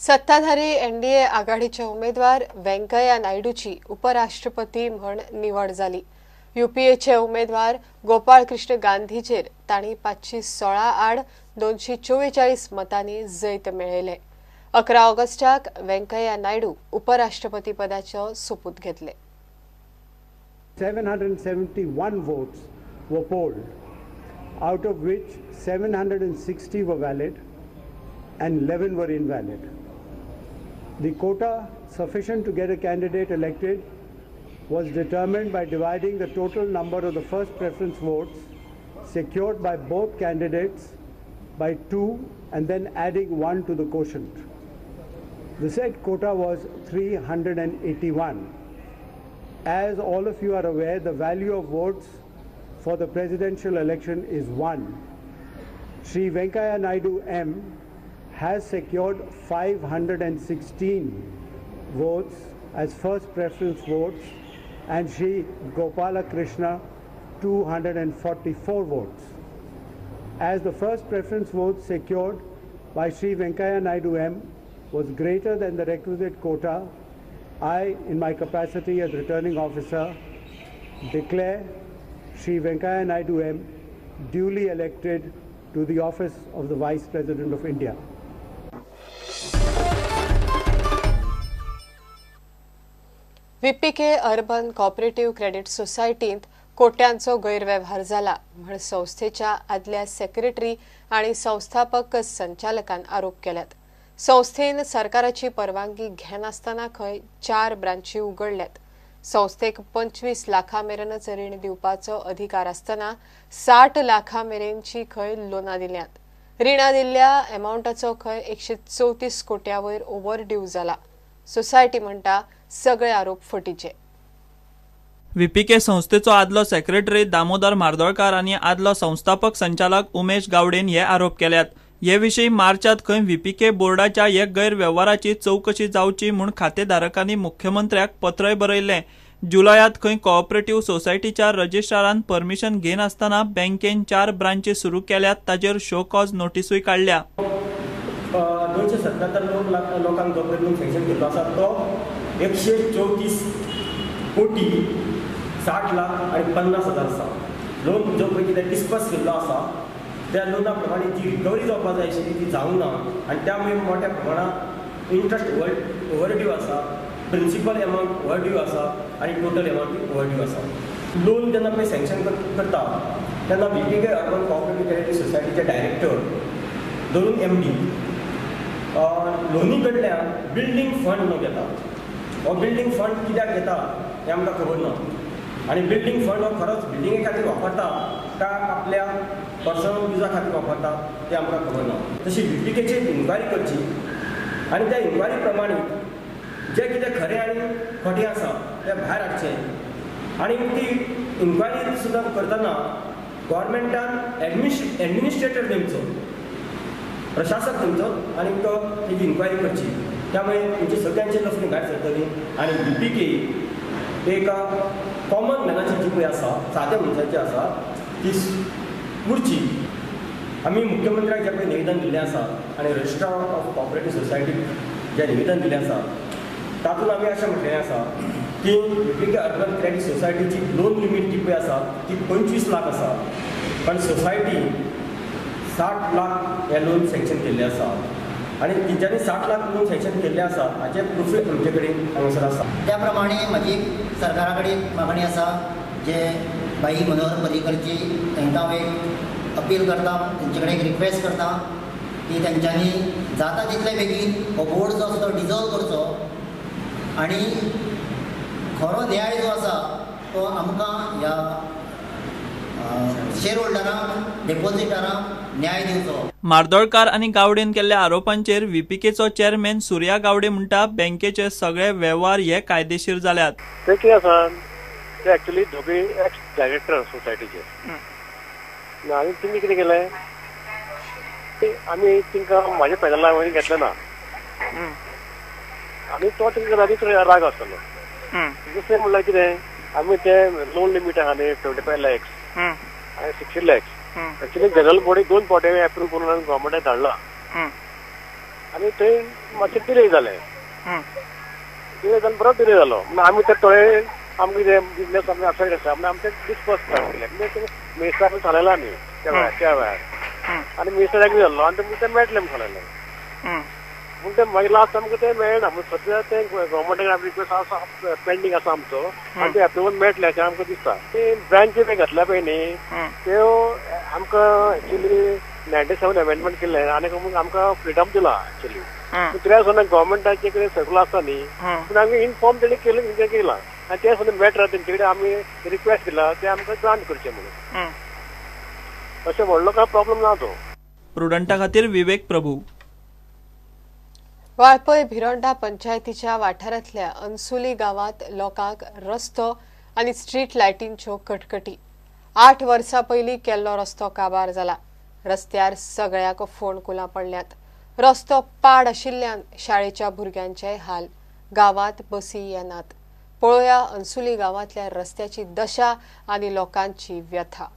सत्ताधारी एनडीए आघाडीचे उमेदवार वेंकय्या नायडूची उपराष्ट्रपती म्हण निवड जाली। यूपीएचे उमेदवार गोपाळ कृष्ण गांधीचेर तांणी 516 आड 244 मतांनी जैत मेळयले। 11 ऑगस्टाक वेंकय्या नायडू उपराष्ट्रपती पदाचो सोपूत घेतले। 771 votes were polled, out of which 760 were valid and 11 were invalid. The quota sufficient to get a candidate elected was determined by dividing the total number of the first preference votes secured by both candidates by 2 and then adding 1 to the quotient. The said quota was 381. As all of you are aware, the value of votes for the presidential election is 1. Shri Venkaiah Naidu M has secured 516 votes as first preference votes and Shri Gopala Krishna 244 votes. As the first preference vote secured by Shri Venkaiah Naidu M was greater than the requisite quota, I, in my capacity as returning officer, declare Shri Venkaiah Naidu M duly elected to the office of the Vice President of India. VPK urban cooperative credit सोसायटींत कोट्यांचो गैरवेव्हार जाला म्हण संस्थेच्या आदल्या secretary आनी संस्थापक संचालकान आरोप केल्यात। संस्थेन सरकाराची परवानगी घेनासतना खंय 4 ब्रांची उगडल्यात। संस्थेक 25 लाखां मेरेनच रीण दिवपाचो अधिकार आसतना 60 लाखां मेरेनची खंय लोनां दिल्यात। रिणां दिल्ल्या एमावंटाचो खंय 134 कोट्या वयर ओव्हरड्यू जाला। सोसायटी म्हणटा सगळे आरोप फटीचे। व्हीपीके संस्थेचो आदलो सेक्रेटरी दामोदर मार्दोळकार आनी आदलो संस्थापक संचालक उमेश गावडेन हे आरोप केल्यात। हे विशीं मार्चात खंय व्हीपीके बोर्डाच्या हे गैरवेव्हाराची चवकशी जावची म्हूण खातेधारकांनी मुख्यमंत्र्याक पत्रय बरयल्लें। जुलयात खंय कोऑपरेटिव्ह सोसायटीच्या रजिस्ट्रारान परमिशन घेनासतना बँकेन 4 ब्रांची सुरू केल्यात, ताचेर शो कॉज नोटीसूय काडल्या। 277 लोकांक जो पळय लोन सँक्शन केल्लो आसा तो 134 कोटी 60 लाख आनी 50 हजार आसा। लोन जो पळय कितें डिस्पर्स केल्लो आसा त्या लोना प्रमाणे जी रिकवरी जावपा जाय आशिल्ली ती जावंक ना आनी त्यामुळे मोठ्या प्रमाणात इंट्रस्ट ओव्हरड्यू आसा, प्रिंसिपल एमावंट ओव्हरड्यू आसा आनी टोटल एमावंट ओव्हरड्यू आसा। लोन जेन्ना पळय सँक्शन करता तेन्ना व्हीपीके अर्बन कोऑपरेटिव्ह क्रेडीट सोसायटीचे डायरेक्टर धरून एमडी लोनी कडल्यान बिल्डींग फंड न्हू घेता। हो बिल्डींग फंड कित्याक घेता हें आमकां खबर ना आनी बिल्डींग फंड हो खरोच बिल्डिंगे खातीर वापरता काय आपल्या पर्सनल युजा खातीर वापरता तें आमकां खबर ना। तशी व्हीपीकेची इन्क्वायरी करची आनी त्या इन्क्वायरी प्रमाणे जें कितें खरें आनी खोटें आसा तें भायर हाडचें आनी ती इन्क्वायरी सुद्दां करतना गव्हर्मेंटान एडमिनिस्ट्रेटर नेमचो, प्रशासक नेमचो आनी तो तेजी इन्क्वायरी करची। त्यामुळे तुमची सगळ्यांची लफणी भायर सरतली आनी व्हीपीके एका कॉमन मॅनाची जी पळय आसा, साद्या मनशाची आसा ती उरची। आमी मुख्यमंत्र्याक जें पळय निवेदन दिल्लें आसा आनी रजिस्ट्रार ऑफ कॉपरेटिव्ह सोसायटीक जें निवेदन दिल्लें आसा तातूंत आमी अशें म्हटलें आसा की व्हीपीके अर्बन क्रेडीट सोसायटीची लोन लिमीट जी पळय आसा ती 25 लाख आसा, पण सोसायटी 60 लाख हें लोन सँक्शन केल्लें आसा आनी तेंच्यांनी 60 लाख लोन सँक्शन केल्लें आसा हाचें प्रुफूय आमचे कडेन हांगासर आसा। त्या प्रमाणे म्हजी सरकारा कडेन मागणी आसा जे बाई मनोहर पर्रीकरची तांकां हांव एक अपील करता, तेंचे कडेन एक रिक्वेस्ट करता की तेंच्यांनी जाता तितले बेगीन हो बोर्ड जो आसा तो डिजॉल्व करचो आनी खरो न्याय जो आसा तो आमकां ह्या शेअर होल्डरांक, डेपोजिटरांक न्याय दिवचो। मार्दोळकार आनी गावडेन केल्ल्या आरोपांचेर व्हीपीकेचो चेअरमॅन सूर्या गावडे म्हणटा बँकेचे सगळे वेव्हार हे कायदेशीर जाल्यात। ते कितें आसा ते एक्चुअली दोगूय एक्स डायरेक्टर सोसायटीचे आनी तेणी कितें केलें आमी तांकां म्हाज्या पॅनला वयर घेतलें ना आनी तो तांकां लागींच राग आसतलो। दुसरें म्हणल्यार कितें आमी ते लोन लिमीट आहा न्ही 25 लॅक्स आनी 60 लॅक्स एक्चुअली जनरल बॉडी 2 फावटी एप्रूव करून गव्हर्मेंटाक धाडला आनी थंय मातशें डिले जालें. डिले जावन बरो डिले जालो म्हणून आमी ते थोडे आमकां कितें बिजनेस आमी अफेक्ट आसा म्हणून आमी ते डिस्कस केलें. म्हणजे मिनिस्टराक सांगलेलें आमी त्या वेळार आनी मिनिस्टर एग्री जाल्लो आनी ते मेळटलें म्हूण सांगलेलें. पूण ते मागीर लास्ट आमकां तें मेळना. पूण सद्या तें गव्हर्मेंटाक आमी रिक्वेस्ट आसा पेंडींग आसा आमचो आनी ते एप्रुवल मेळटलें अशें आमकां दिसता. ती ब्रांची बी घातल्या पळय न्ही त्यो आमकां एक्चुली 97 अमेंडमेंट केल्लें आनी आमकां फ्रिडम दिला एक्चुली. पूण ते सुद्दां गव्हर्मेंटाचे कडेन सर्कल आसता न्ही, पूण आमकां इनफॉर्म तेणी केलें केलां आनी ते सुद्दां मॅटर तेंचे कडेन आमी रिक्वेस्ट केला ते आमकां ग्रांट करचें म्हणून. अशें व्हडलो काय प्रॉब्लम ना तो. प्रुडंटा खातीर विवेक प्रभू. वाळपय भिरोंडा पंचायतीच्या वाठारांतल्या अन्सुली गांवांत लोकांक रस्तो आनी स्ट्रीट लायटींच्यो कटकटी. 8 वर्सां पयलीं केल्लो रस्तो काबार जाला. रस्त्यार सगळ्याक फोंडकुलां पडल्यात. रस्तो पाड आशिल्ल्यान शाळेच्या भुरग्यांचे हाल. गांवांत बसी येनात. पळोवया अन्सुली गांवांतल्या रस्त्याची दशा आनी लोकांची व्यथा.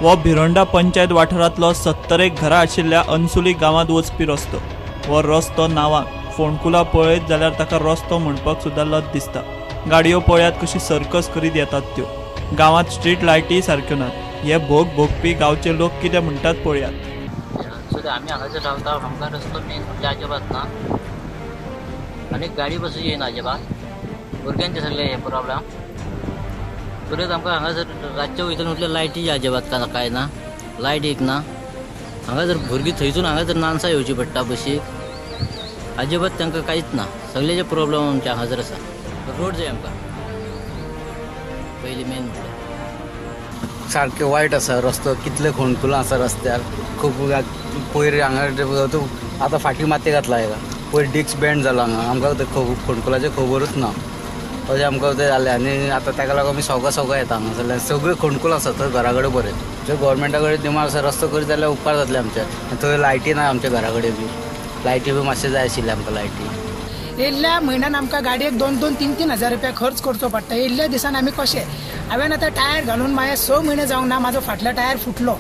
हो भिरोंडा पंचायत वाठारांतलो 70 घरां आशिल्ल्या अन्सुली गांवांत वचपी रस्तो. हो रस्तो नांवाक फोंडकुलां पळयत जाल्यार ताका रस्तो म्हणपाक सुद्दां लज दिसता. गाडयो पळयात कशी सर्कस करीत येतात त्यो. गांवांत स्ट्रीट लायटी सारक्यो नात. हे भोग भोगपी गांवचे लोक कितें म्हणटात पळयात. आमी हांगासर रावता, आमकां रस्तो मेन म्हणजे अजिबात ना आनी गाडी बसून येयना अजिबात. भुरग्यांचे सगळे हे प्रॉब्लम. परत आमकां हांगासर रातचे वयतले म्हटल्यार लायटी अजिबात कांय ना, लायट एक ना. हांगासर भुरगीं थंयसून हांगासर नानसा येवची पडटा बशीक. अजिबात तांकां कांयच ना, सगळेचे प्रॉब्लम आमचे हांगासर आसा. रोड जाय आमकां पयलीं मेन म्हटल्यार. सारकें वायट आसा रस्तो, कितले खोणकुलां आसा रस्त्यार. खूब पयर हांगा आतां फाटीं माती घातला हाका, पयर डिस्क बँड जाला हांगा. आमकां खोणकुलाचें खबरूच ना अशें आमकां तें जालें. आनी आतां ताका लागून आमी सवका सवका येता हांगासरल्यान. सगळें खोणकूल आसा थंय घरा कडेन बरें. जर गव्हर्मेंटा कडेन डिमांड आसा रस्तो करीत जाल्यार उपकार जातले आमचे. थंय लायटी ना आमच्या घरा कडेन बी, लायटी बी मातशें जाय आशिल्लें आमकां लायटी. येयल्ल्या म्हयन्यान आमकां गाडयेक 2-2, 3-3 हजार रुपया खर्च करचो पडटा. येयल्ल्या दिसान आमी कशें, हांवें आतां टायर घालून म्हाजे 6 म्हयने जावंक ना, म्हाजो फाटलो टायर फुटलो.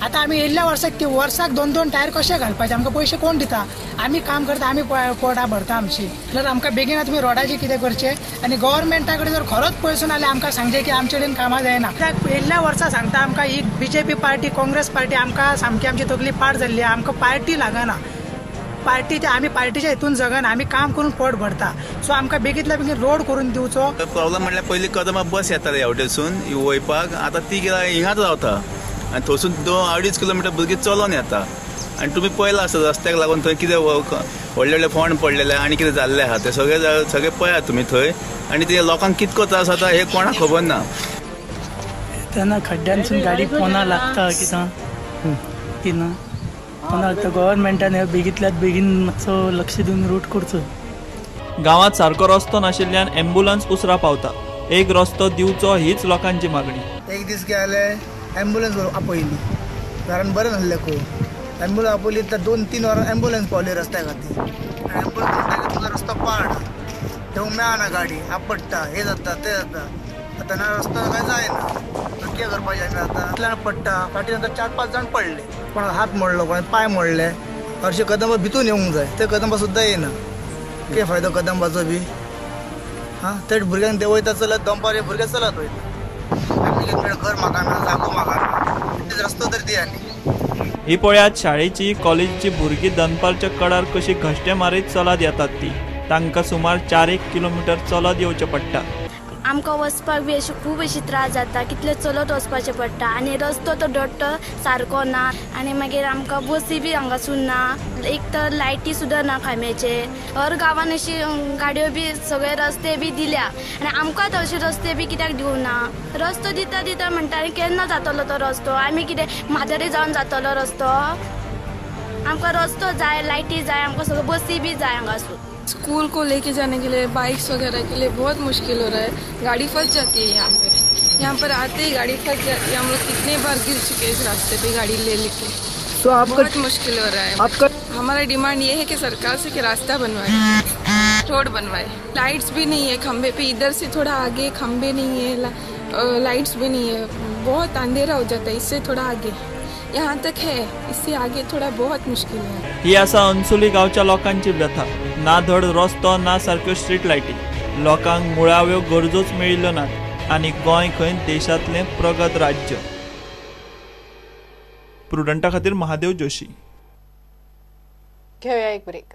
आतां आमी येयल्ल्या वर्साक ती वर्साक 2-2 टायर कशे घालपाचे? आमकां पयशे कोण दिता? आमी काम करता, आमी पोटां भरता आमची. जाल्यार आमकां बेगीन तुमी रोडाचें कितें करचें आनी गव्हर्मेंटा कडेन जर खरोच पयसो ना जाल्यार आमकां सांगचें की आमचे कडेन कामां जायना. येयल्ल्या वर्सा सांगता आमकां ही बीजेपी पार्टी, काँग्रेस पार्टी आमकां सामकी आमची तकली पाड जाल्ली. आमकां पार्टी लागना, पार्टीच्या आमी पार्टीच्या हितून जगना, आमी काम करून पोट भरता. सो आमकां बेगींतल्या बेगीन रोड करून दिवचो. प्रॉब्लम म्हणल्यार पयलीं कदंबा बस येताले ह्या वटेसून वयपाक, आतां ती कितें हिंगाच रावता आनी थंयसून 2-2.5 किलोमिटर भुरगीं चलोन येता. आनी तुमी पळयलां आसत रस्त्याक लागून थंय कितें व्हडले व्हडले फोंड पडलेले आनी कितें जाल्लें आहा तें सगळें सगळें पळयात तुमी थंय. आनी ते लोकांक कितको त्रास जाता हें कोणाक खबर ना. तेन्ना खड्ड्यांसून गाडी पोना लागता कितें ती ना पोना लागता. गव्हर्मेंटान हे बेगींतल्यात बेगीन मातसो लक्ष दिवन रूट करचो. गांवांत सारको रस्तो नाशिल्ल्यान एम्बुलन्स उसरा पावता. एक रस्तो दिवचो हीच लोकांची मागणी. एक दीस गेले ॲम्ब्युलन्स आपयली, कारण बरें नासलें खूब. ॲम्ब्युलन्स आपयली तर 2-3 वरां ॲम्ब्युलन्स पावली रस्त्या खातीर. ॲम्ब्युलन्स म्हणटा तुजो रस्तो पाड, थंय मेळना गाडी, आपडटा, हें जाता तें जाता. आतां ना रस्तो काय जायना, कितें करपाचें आमी आतां? इतल्यान पडटा, फाटीं नंतर 4-5 जाण पडले, कोणाक हात मोडलो, कोणाक पांय मोडले. हरशीं कदंबा भितून येवंक जाय, ते कदंबा सुद्दां येयना. कितें फायदो कदंबाचो बी? हां, ते भुरग्यांक देंवयता चलत, दनपार भुरगे चलत वयता. घर म्हाका ना, जागो म्हाका ना, रस्तो तरी दी. आनी ही पळयात शाळेची कॉलेजीची भुरगीं दनपारच्या कडार कशी घश्टे मारीत चलत येतात ती. तांकां सुमार 4-1 किलोमिटर चलत येवचें पडटा. आमकां वचपाक बी अशें खूब अशें त्रास जाता, कितले चलत वचपाचें पडटा आनी रस्तो तो डट्ट सारको ना आनी मागीर आमकां बसी बी हांगासून ना, एक तर लायटी सुद्दां ना खांब्याचे. हर गांवान अशी गाडयो बी सगळे रस्ते बी दिल्या आनी आमकां तशे रस्ते बी कित्याक दिवना? रस्तो दिता दिता म्हणटा आनी केन्ना जातलो तो रस्तो? आमी कितें म्हातारे जावन जातलो रस्तो? आमकां रस्तो जाय, लायटी जाय, आमकां सगळ्यो बसी बी जाय हांगासून. स्कूल को लेके जाने के लिए बाइक्स वगैरह के लिए बहुत मुश्किल हो रहा है, गाड़ी फंस जाती है यहाँ पे। यहाँ पर आते ही गाड़ी फंस जाती है। हम लोग कितने बार गिर चुके हैं इस रास्ते पे गाड़ी ले लेके। तो आपका बहुत मुश्किल हो रहा है। आपका हमारा डिमांड ये है कि सरकार से कि रास्ता बनवाए, रोड बनवाए। लाइट्स भी नहीं है खम्भे पे, इधर से थोड़ा आगे खम्भे नहीं है, लाइट्स भी नहीं है, बहुत अंधेरा हो जाता है। इससे थोड़ा आगे यहाँ तक है, इससे आगे थोड़ा बहुत मुश्किल है। ही आसा अन्सुली गांवच्या लोकांची व्यथा। ना धड रस्तो ना सारक्यो स्ट्रीट लायटी, लोकांक मुळाव्यो गरजोच मेळिल्ल्यो नात आनी गोंय खंय देशांतलें प्रगत राज्य। प्रुडंटा खातीर महादेव जोशी। घेऊया एक ब्रेक।